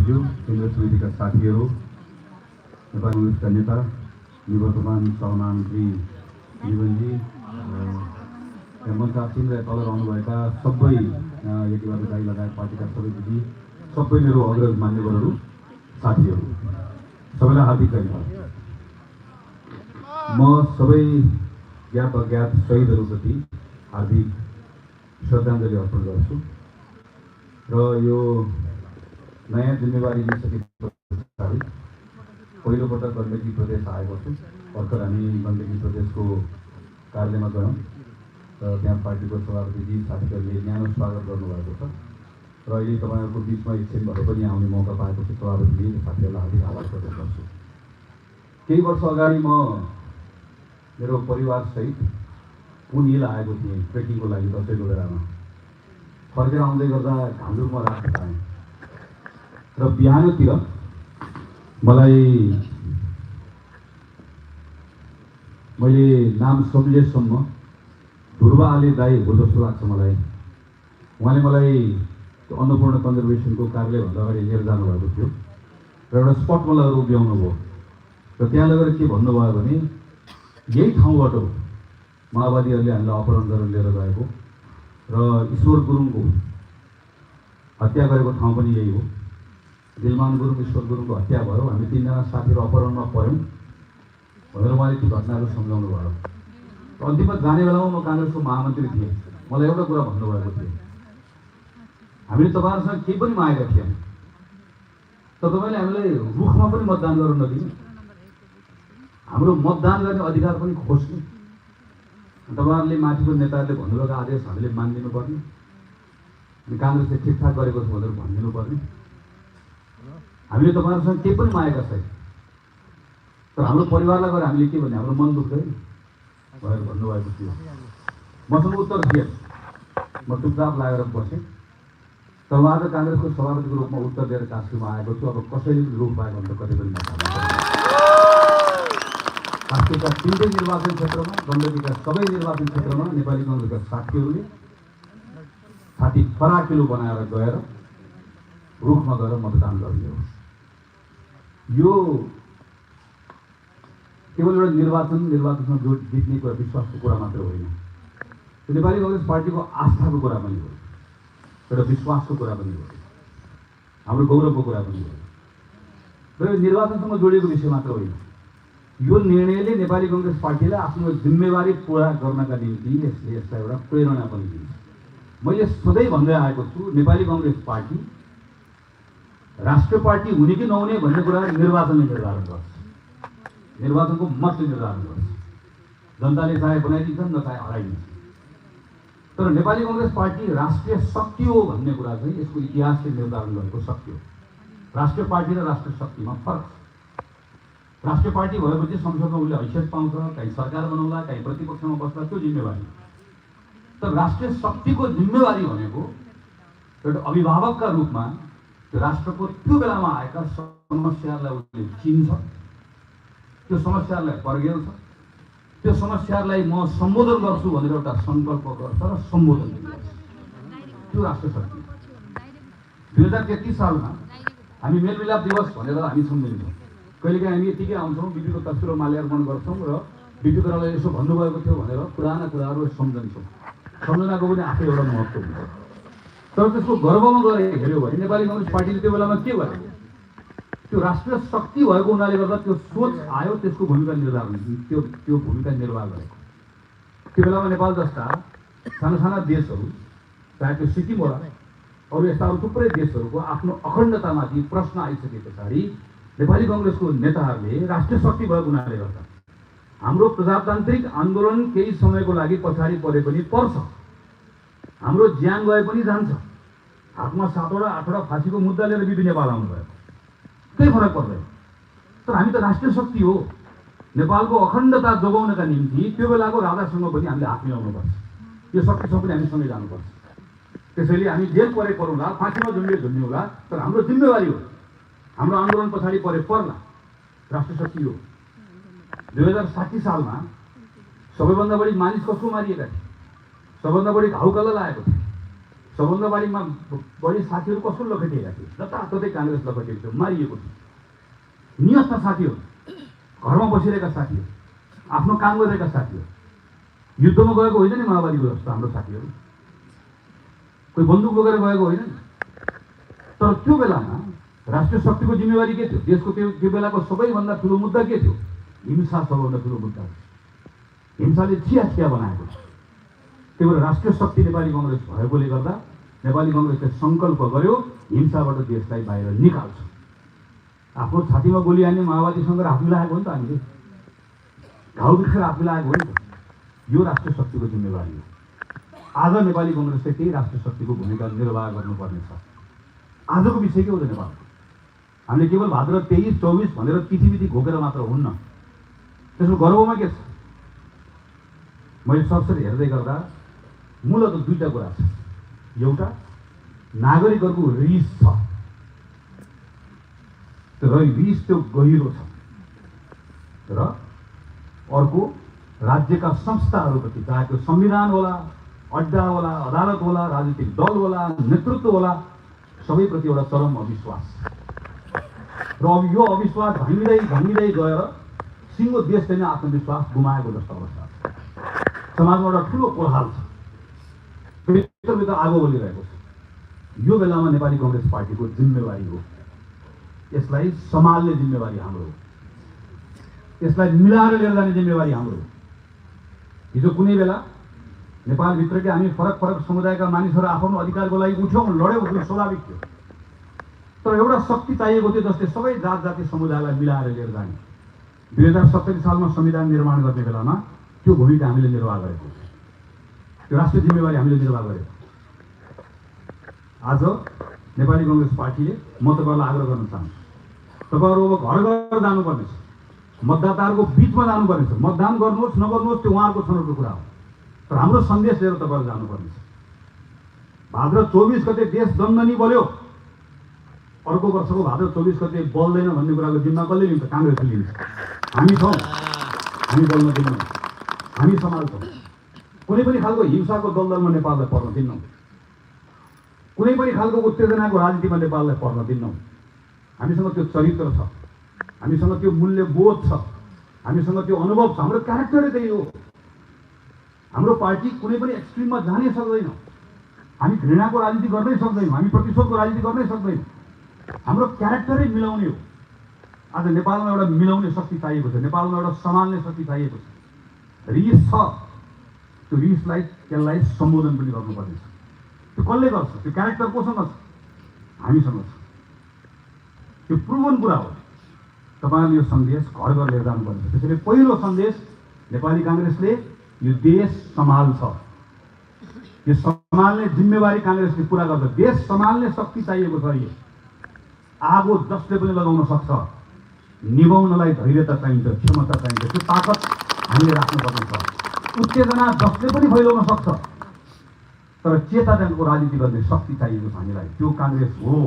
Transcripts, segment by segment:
मन्त्रीज्यू, केन्द्र समितिका साथीहरू, नेपाली काङ्ग्रेसका नेता, निवर्तमान सहमन्त्री जीवनजी, मञ्चासीन र तल रहनुभएका सबै यतिबाट दाई लगायत पार्टीका सबै दिदी, सबै मेरो अग्रज मान्यवरहरू, साथीहरू, सबैलाई हार्दिक धन्यवाद। म सबै ज्ञात अज्ञात शहीदहरूप्रति हार्दिक श्रद्धाञ्जली अर्पण गर्छु र यो नयाँ जिम्मेवारी लिइसके पछाडि पहिलोपटक गण्डकी प्रदेश आएको छु। भर्खर हामी गण्डकी प्रदेशको कार्यालयमा गयौँ र त्यहाँ पार्टीको सभापतिजी साथीहरूले न्यानो स्वागत गर्नुभएको छ र अहिले तपाईँहरूको बिचमा एकछिन भए पनि आउने मौका पाएको छु। सभापतिजी साथीहरूलाई हार्दिक आभार प्रकट गर्छु। केही वर्ष अगाडि म मेरो परिवारसहित कुन हिल आएको थिएँ ट्रेकिङको लागि दसैँको बेलामा। फर्केर आउँदै गर्दा घामरुङमा रात पाएँ र बिहानतिर मैले नाम सम्झेसम्म ध्रुवा आले दाई हो जस्तो लाग्छ मलाई। उहाँले मलाई त्यो अन्नपूर्ण कन्जर्भेसनको कार्यालयभन्दा अगाडि लिएर जानुभएको थियो र एउटा स्पट मलाई उभ्याउनु भयो र त्यहाँ लगेर के भन्नुभयो भने यही ठाउँबाट माओवादीहरूले हामीलाई अपहरण गरेर लिएर गएको र ईश्वर गुरुङको हत्या गरेको ठाउँ पनि यही हो। दिलमान गुरुङ, ईश्वर गुरुङको हत्या भयो, हामी तीनजना साथीहरू अपहरणमा पऱ्यौँ भनेर उहाँले ती घटनाहरू सम्झाउनु भयो। अन्तिममा जाने बेलामा म काङ्ग्रेसको महामन्त्री थिएँ। मलाई एउटा कुरा भन्नुभएको थियो, हामीले तपाईँहरूसँग केही पनि मागेका थियौँ तर तपाईँले हामीलाई रुखमा पनि मतदान गर्न नदिनु, हाम्रो मतदान गर्ने अधिकार पनि खोज्नु। तपाईँहरूले माथिको नेताहरूले भन्नुभएको आदेश हामीले मानिदिनु पर्ने, अनि काङ्ग्रेसले ठिकठाक गरेको छ भनेर भनिदिनु पर्ने। हामीले तपाईँहरूसँग केही पनि मागेका छैन तर हाम्रो परिवारलाई गएर हामीले के भने हाम्रो मन दुख्दैन भनेर भन्नुभएको थियो। मसँग उत्तर थिएन, म चुपचाप लागेर बसेँ। तर म आज काङ्ग्रेसको सभापतिको रूपमा उत्तर दिएर कास्कीमा आएको छु। अब कसैले रोक पायो भने त कतै पनि कास्कीका तीनटै निर्वाचन क्षेत्रमा, गण्डकीका सबै निर्वाचन क्षेत्रमा नेपाली काङ्ग्रेसका साथीहरूले छाती फराकिलो बनाएर गएर रुखमा गएर मतदान गर्ने हो। यो केवल एउटा निर्वाचनसँग जित्ने कुरा, विश्वासको कुरा मात्र होइन, त्यो नेपाली काङ्ग्रेस पार्टीको आस्थाको कुरा पनि हो, एउटा विश्वासको कुरा पनि हो, हाम्रो गौरवको कुरा पनि हो र यो निर्वाचनसँग जोडिएको विषय मात्र होइन। यो निर्णयले नेपाली काङ्ग्रेस पार्टीलाई आफ्नो जिम्मेवारी पुरा गर्नका निम्ति यसलाई एउटा प्रेरणा पनि दिन्छ। मैले सधैँ भन्दै आएको छु, नेपाली काङ्ग्रेस पार्टी राष्ट्रिय पार्टी हुने कि नहुने भन्ने कुरा निर्वाचनले निर्धारण गर्छ, निर्वाचनको मतले निर्धारण गर्छ। जनताले चाहे बनाइदिन्छन्, नचाहे हराइदिन्छ। तर नेपाली काङ्ग्रेस पार्टी राष्ट्रिय शक्ति हो भन्ने कुरा चाहिँ यसको इतिहासले निर्धारण गरेको शक्ति हो। राष्ट्रिय पार्टी र राष्ट्रिय शक्तिमा फरक छ। राष्ट्रिय पार्टी भएपछि संसदमा उसले हैसियत पाउँछ, कहीँ सरकार बनाउला, कहीँ प्रतिपक्षमा बस्ला, त्यो जिम्मेवारी। तर राष्ट्रिय शक्तिको जिम्मेवारी भनेको एउटा अभिभावकका रूपमा त्यो राष्ट्रको त्यो बेलामा आएका समस्याहरूलाई उसले चिन्छ, त्यो समस्याहरूलाई पर्गेल्छ, त्यो समस्याहरूलाई म सम्बोधन गर्छु भनेर एउटा सङ्कल्प गर्छ र सम्बोधन गर्छ। त्यो राष्ट्रिय शक्ति। 2033 सालमा हामी मेलमिलाप दिवस भनेर हामी सम्झिन्छौँ। कहिलेकाहीँ हामी यतिकै आउँछौँ, बिपीको तस्बिर माल्यार्पण गर्छौँ र बिपी कोइरालाले यसो भन्नुभएको थियो भनेर पुराना कुराहरू सम्झन्छौँ। सम्झनाको पनि आफै एउटा महत्त्व हुन्छ। तर त्यसको गर्वमा गएर हेऱ्यो भने नेपाली काङ्ग्रेस पार्टीले त्यो बेलामा के गर्यो? त्यो राष्ट्रिय शक्ति भएको हुनाले गर्दा त्यो सोच आयो, त्यसको भूमिका निर्धारण, त्यो भूमिका निर्वाह गरेको। त्यो बेलामा नेपाल जस्ता साना साना देशहरू, चाहे त्यो सिक्किम होला, अरू यस्ता अरू थुप्रै देशहरूको आफ्नो अखण्डतामाथि प्रश्न आइसके पछाडि नेपाली काङ्ग्रेसको नेताहरूले राष्ट्रिय शक्ति भएको हुनाले गर्दा हाम्रो प्रजातान्त्रिक आन्दोलन केही समयको लागि पछाडि परे पनि पर्छ, हाम्रो ज्यान गए पनि जान्छ। हातमा 7वटा 8वटा फाँसीको मुद्दा लिएर बिपी नेपाल आउनुभयो, केही फरक पर्दैन। तर हामी त राष्ट्रिय शक्ति हो। नेपालको अखण्डता जोगाउनका निम्ति त्यो बेलाको राजासँग पनि हामीले हात मिलाउनुपर्छ, यो शक्तिसँग पनि हामी सँगै जानुपर्छ। त्यसैले हामी जेल परे परौँला, फाँसीमा झुन्डिउँला, तर हाम्रो जिम्मेवारी हो, हाम्रो आन्दोलन पछाडि परे पर्ला, राष्ट्रिय शक्ति हो। 2060 सालमा सबैभन्दा बढी मानिस कसको मारिएका थिए, सबभन्दा बढी घाउ कसलाई लागेको थियो? सबभन्दा बढी साथीहरू कसो लखेटिएका थिए, जताततै काङ्ग्रेस लखेटिएको थियो, मारिएको थियो। नियतका साथीहरू, घरमा बसिरहेका साथीहरू, आफ्नो काम गरिरहेका साथीहरू, युद्धमा गएको होइन नि माओवादीको जस्तो हाम्रो साथीहरू, कोही बन्दुक बोकेर गएको होइन। तर त्यो बेलामा राष्ट्रिय शक्तिको जिम्मेवारी के थियो? देशको त्यो बेलाको सबैभन्दा ठुलो मुद्दा के थियो? हिंसा सबभन्दा ठुलो मुद्दा। हिंसाले चिया बनाएको छ। त्यही भएर राष्ट्रिय शक्ति नेपाली कङ्ग्रेस भएकोले गर्दा नेपाली कङ्ग्रेसले सङ्कल्प गर्यो हिंसाबाट देशलाई बाहिर निकाल्छ। आफ्नो छातीमा गोली हान्ने माओवादीसँग हात मिलाएको हो नि त, हामीले घाउ बिर्सेर हात मिलाएको हो नि त। यो राष्ट्रिय शक्तिको जिम्मेवारी हो। आज नेपाली कङ्ग्रेसले त्यही राष्ट्रिय शक्तिको भूमिका निर्वाह गर्नुपर्नेछ। आजको विषय के हो त नेपालको? हामीले केवल भाद्र 23-24 भनेर तिथिमिति घोकेर मात्र हुन्न। त्यसको गर्वमा के छ? मैले सरसरी हेर्दै गर्दा मूलत दुईटा कुरा छ। एउटा नागरिकहरूको रिस छ, र रिस त्यो गहिरो छ, र अर्को राज्यका संस्थाहरूप्रति, चाहे त्यो संविधान होला, अड्डा होला, अदालत होला, राजनीतिक दल होला, नेतृत्व होला, सबैप्रति एउटा चरम अविश्वास। र अब यो अविश्वास धमिँदै गएर सिङ्गो देशले नै आत्मविश्वास गुमाएको जस्तो अवस्था छ। समाजमा एउटा ठुलो कोलाहल छ, भित्रभित्र आगो बलिरहेको छ। यो बेलामा नेपाली कङ्ग्रेस पार्टीको जिम्मेवारी हो, यसलाई सम्हाल्ने जिम्मेवारी हाम्रो हो, यसलाई मिलाएर लिएर जाने जिम्मेवारी हाम्रो हो। हिजो कुनै बेला नेपालभित्रकै हामी फरक फरक समुदायका मानिसहरू आफ्नो अधिकारको लागि उठ्यौँ, लड्यौँ, त्यो स्वाभाविक थियो। तर एउटा शक्ति चाहिएको थियो जसले सबै जात जाति समुदायलाई मिलाएर लिएर जाने। 2070 सालमा संविधान निर्माण गर्ने बेलामा त्यो भूमिका हामीले निर्वाह गरेको, त्यो राष्ट्रिय जिम्मेवारी हामीले निर्वाह गरेको। आज नेपाली कङ्ग्रेस पार्टीले म तपाईँहरूलाई आग्रह गर्न चाहन्छु, तपाईँहरू अब घर घर जानुपर्नेछ, मतदाताहरूको बिचमा जानुपर्नेछ। मतदान गर्नुहोस् नगर्नुहोस् त्यो उहाँहरूको छनौटको कुरा हो, तर हाम्रो सन्देश लिएर तपाईँहरू जानुपर्नेछ। भाद्र 24 गते देश दण्डनी बल्यो, अर्को वर्षको भाद्र 24 गते बल्दैन भन्ने कुराको जिम्मा कसले लिन्छ? काङ्ग्रेसले लिन्छ। हामी छौँ, हामी बल्न दिन्नौँ, हामी सम्हाल्छौँ। कुनै पनि खालको हिंसाको दलदलमा नेपाललाई पर्न दिन्नौँ, कुनै पनि खालको उत्तेजनाको राजनीतिमा नेपाललाई पर्न दिन्नौँ। हामीसँग त्यो चरित्र छ, हामीसँग त्यो मूल्यबोध छ, हामीसँग त्यो अनुभव छ, हाम्रो क्यारेक्टरै त्यही हो। हाम्रो पार्टी कुनै पनि एक्सट्रिममा जानै सक्दैन, हामी घृणाको राजनीति गर्नै सक्दैनौँ, हामी प्रतिशोधको राजनीति गर्नै सक्दैनौँ। हाम्रो क्यारेक्टरै मिलाउने हो। आज नेपालमा एउटा मिलाउने शक्ति चाहिएको छ, नेपालमा एउटा सम्हाल्ने शक्ति चाहिएको छ। रिस छ, त्यो रिसलाई त्यसलाई सम्बोधन पनि गर्नुपर्नेछ। त्यो कसले गर्छ? त्यो क्यारेक्टर कोसँग छ? हामीसँग छ। त्यो प्रुभन कुरा हो। तपाईँहरूले यो सन्देश घर घर लिएर जानुपर्नेछ। त्यसैले पहिलो सन्देश नेपाली काङ्ग्रेसले यो देश सम्हाल्छ, यो सम्हाल्ने जिम्मेवारी काङ्ग्रेसले पुरा गर्छ। देश सम्हाल्ने शक्ति चाहिएको छ। यो आगो जसले पनि लगाउन सक्छ, निभाउनलाई धैर्यता चाहिन्छ, क्षमता चाहिन्छ, त्यो ताकत हामीले राख्नुपर्ने छ। उत्तेजना जसले पनि फैलाउन सक्छ, तर चेतनाको राजनीति गर्ने शक्ति चाहिएको छ हामीलाई, त्यो काङ्ग्रेस हो।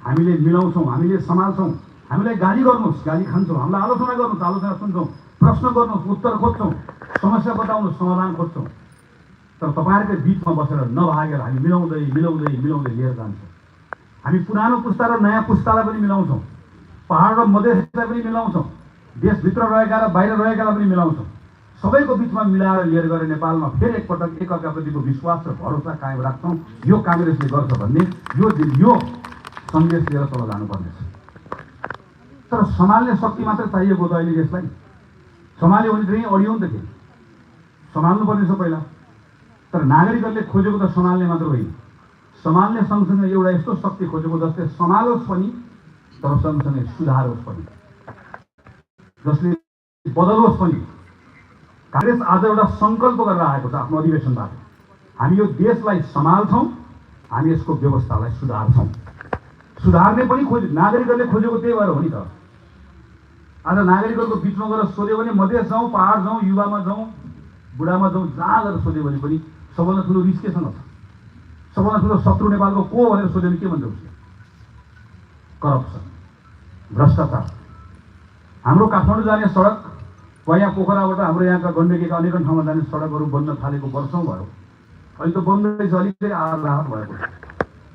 हामीले मिलाउँछौँ, हामीले सम्हाल्छौँ। हामीलाई गाली गर्नुहोस्, गाली खान्छौँ, हामीलाई आलोचना गर्नुहोस्, आलोचना सुन्छौँ, प्रश्न गर्नुहोस्, उत्तर खोज्छौँ, समस्या बताउनुहोस्, समाधान खोज्छौँ। तर तपाईँहरूकै बिचमा बसेर नभागेर हामी मिलाउँदै मिलाउँदै मिलाउँदै लिएर जान्छौँ। हामी पुरानो पुस्ता र नयाँ पुस्तालाई पनि मिलाउँछौँ, पहाड र मधेसलाई पनि मिलाउँछौँ, देशभित्र रहेका र बाहिर रहेकालाई पनि मिलाउँछौँ। सबैको बिचमा मिलाएर लिएर गएर नेपालमा फेरि एकपटक एकअर्काप्रतिको विश्वास र भरोसा कायम राख्छौँ। यो काङ्ग्रेसले गर्छ भन्ने यो सन्देश लिएर तल जानुपर्नेछ। तर सम्हाल्ने शक्ति मात्र चाहिएको त अहिले यसलाई सम्हाल्यो भने चाहिँ अडियो नि त के सम्हाल्नु पर्नेछ पहिला। तर नागरिकहरूले खोजेको त सम्हाल्ने मात्र होइन, सम्हाल्ने सँगसँगै एउटा यस्तो शक्ति खोजेको जसले सम्हालोस् पनि तर सँगसँगै सुधारोस् पनि, जसले बदलोस् पनि। काङ्ग्रेस आज एउटा सङ्कल्प गरेर आएको छ आफ्नो अधिवेशनबाट, हामी यो देशलाई सम्हाल्छौँ, हामी यसको व्यवस्थालाई सुधार्छौँ। सुधार्ने पनि नागरिकहरूले खोजेको त्यही भएर हो नि त। आज नागरिकहरूको बिचमा गएर सोध्यो भने मधेस जाउँ, पहाड जाउँ, युवामा जाउँ, बुढामा जाउँ, जहाँ गएर सोध्यो भने पनि सबभन्दा ठुलो रिस केसँग छ? सबभन्दा ठुलो शत्रु नेपालको को भनेर सोध्यो भने के भन्छ उसले? करप्सन, भ्रष्टाचार। हाम्रो काठमाडौँ जाने सडक वा यहाँ पोखराबाट हाम्रो यहाँका गण्डकीका अनेक ठाउँमा जाने सडकहरू बन्न थालेको वर्षौँ भयो। अहिले त बन्दैछ, अलिकति राहत भएको छ।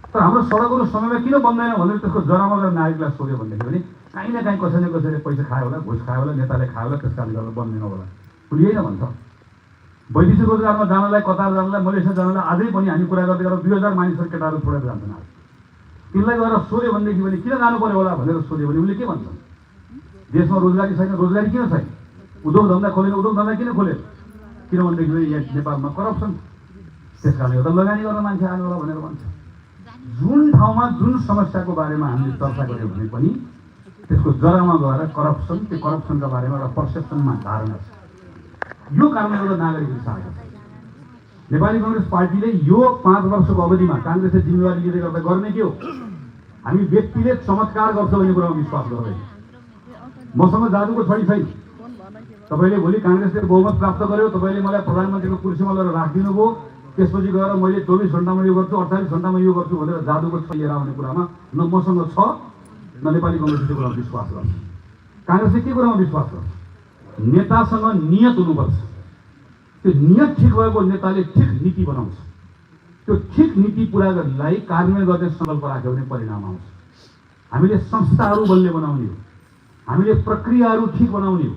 तर हाम्रो सडकहरू समयमा किन बन्दैन भनेर त्यसको जरामा गएर नागरिकलाई सोध्यो भनेदेखि पनि काहीँ न काहीँ कसैले कसैले पैसा खायो होला, घुस खायो होला, नेताले खायो होला, त्यस कारणले गर्दा बन्दैन होला। उसले यही न भन्छ। वैदेशिक रोजगारमा जानलाई, कतार जानलाई, मलेसिया जानलाई आजै पनि हामी कुरा गर्दै गर्दा 2000 मानिसहरू केटाहरू छोडेर जान्छन्। आज तिनलाई गएर सोध्यो भनेदेखि पनि किन जानु पर्यो होला भनेर सोध्यो भने उसले के भन्छन्? देशमा रोजगारी छैन, रोजगारी किन छैन? उद्योग धन्दा खोलेर उद्योग धन्दा किन खोलेर? किनभनेदेखि यहाँ नेपालमा करप्सन, त्यस कारणले गर्दा लगानी गर्न मान्छे आनु होला भनेर भन्छ। जुन ठाउँमा जुन समस्याको बारेमा हामीले चर्चा गऱ्यौँ भने पनि त्यसको जरामा गएर करप्सन, त्यो करप्सनका बारेमा एउटा पर्सेप्सनमा धारणा छ। यो कारणले गर्दा नागरिक रिसाएका छन्। नेपाली कांग्रेस पार्टीले यो 5 वर्षको अवधिमा कांग्रेसले जिम्मेवारी लिँदै गर्दा गर्ने के हो? हामी व्यक्तिले चमत्कार गर्छ भन्ने कुरामा विश्वास गर्दैन। मसँग जादुको छडी छैन। तपाईले भोलि कांग्रेसले बहुमत प्राप्त गर्यो, तपाईले मलाई प्रधानमन्त्रीको कुर्सीमा लगेर राखिदिनु भयो, त्यसपछि गएर मैले 24 घण्टामा यो गर्छु, 48 घण्टामा यो गर्छु भनेर जादुको छडी लिएर आउने कुरामा न मसँग छ न नेपाली कांग्रेसले कुरामा विश्वास गर्छ। कांग्रेसले के कुरामा विश्वास गर्छ? नेतासँग नियत हुनुपर्छ। त्यो नियत ठिक भएको नेताले ठिक नीति बनाउँछ। त्यो ठिक नीति पुरा गर्नलाई कार्यान्वयन गर्ने संकल्प राख्यो भने परिणाम आउँछ। हामीले संस्थाहरू बलियो बनाउने हो, हामीले प्रक्रियाहरू ठिक बनाउने हो,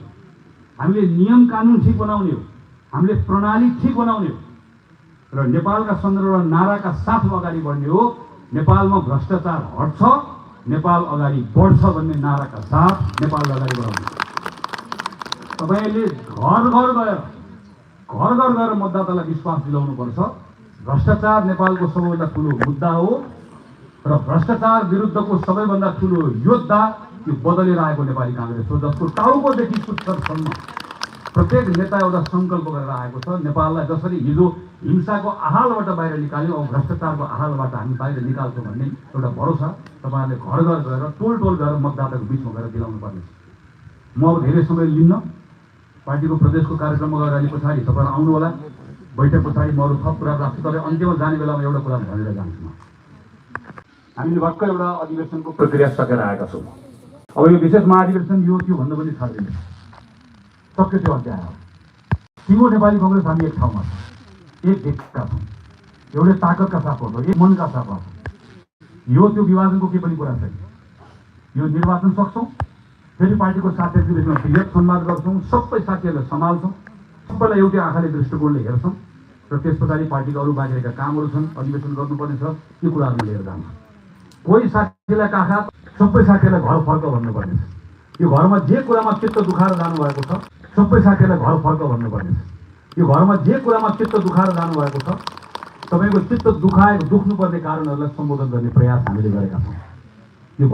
हामीले नियम कानुन ठिक बनाउने हो, हामीले प्रणाली ठिक बनाउने हो र नेपालका सन्दर्भ र नाराका साथ अगाडि बढ्ने हो। नेपालमा भ्रष्टाचार हट्छ, नेपाल अगाडि बढ्छ भन्ने नाराका साथ नेपाललाई अगाडि बढाउने। तपाईले घर घर गएर मतदातालाई विश्वास दिलाउनु पर्छ। भ्रष्टाचार नेपालको सबैभन्दा ठुलो मुद्दा हो र भ्रष्टाचार विरुद्धको सबैभन्दा ठुलो योद्धा यो बदलेर आएको नेपाली कांग्रेस हो, जसको टाउकोदेखि सुत्तरसम्म प्रत्येक नेता एउटा संकल्प गरेर आएको छ। नेपाललाई जसरी हिजो हिंसाको आहालबाट बाहिर निकाल्यौँ, अब भ्रष्टाचारको आहालबाट हामी बाहिर निकाल्छौँ भन्ने एउटा भरोसा तपाईहरुले घर घर गएर टोल गएर मतदाताको बिचमा गएर दिलाउनु पर्नेछ। म अब धेरै समय लिन्न। पार्टीको प्रदेशको कार्यक्रममा गएर अलि पछाडि तपाईहरु आउनु होला। बैठक पछाडि म अरू थप कुरा राख्छु, तर अन्त्यमा जाने बेलामा एउटा कुरा भनेर जान्छु म। हामीले भर्खर एउटा अधिवेशनको प्रक्रिया सकेर आएका छौँ। अब यो विशेष महाधिवेशन यो त्यो भन्दा पनि छाड्दैन, सक्यो त्यो अध्याय हो। सिङ्गो नेपाली कांग्रेस हामी एक ठाउँमा छौँ, एक देशका छौँ, एउटै ताकतका साथ हो, एक मनका साथ हो। यो त्यो विभाजनको केही पनि कुरा छैन। यो निर्वाचन सक्छौँ, फेरि पार्टीको साथीहरूको बिचमा क्रिया संवाद गर्छौँ, सबै साथीहरूलाई सम्हाल्छौँ, सबैलाई एउटै आँखाले दृष्टिकोणले हेर्छौँ र त्यस पछाडि पार्टीका अरू बाहिरका कामहरू छन्, अधिवेशन गर्नुपर्ने छ, ती कुराहरू लिएर जान्छौँ। कोही साथीलाई काखा, सबै साथीहरूलाई घर फर्क भन्नुपर्ने छ। यो घरमा जे कुरामा चित्त दुखाएर जानुभएको छ, सबै साथीहरूलाई घर फर्क भन्नुपर्ने छ। यो घरमा जे कुरामा चित्त दुखाएर जानुभएको छ, तपाईँको चित्त दुख्नुपर्ने कारणहरूलाई सम्बोधन गर्ने प्रयास हामीले गरेका छौँ। यो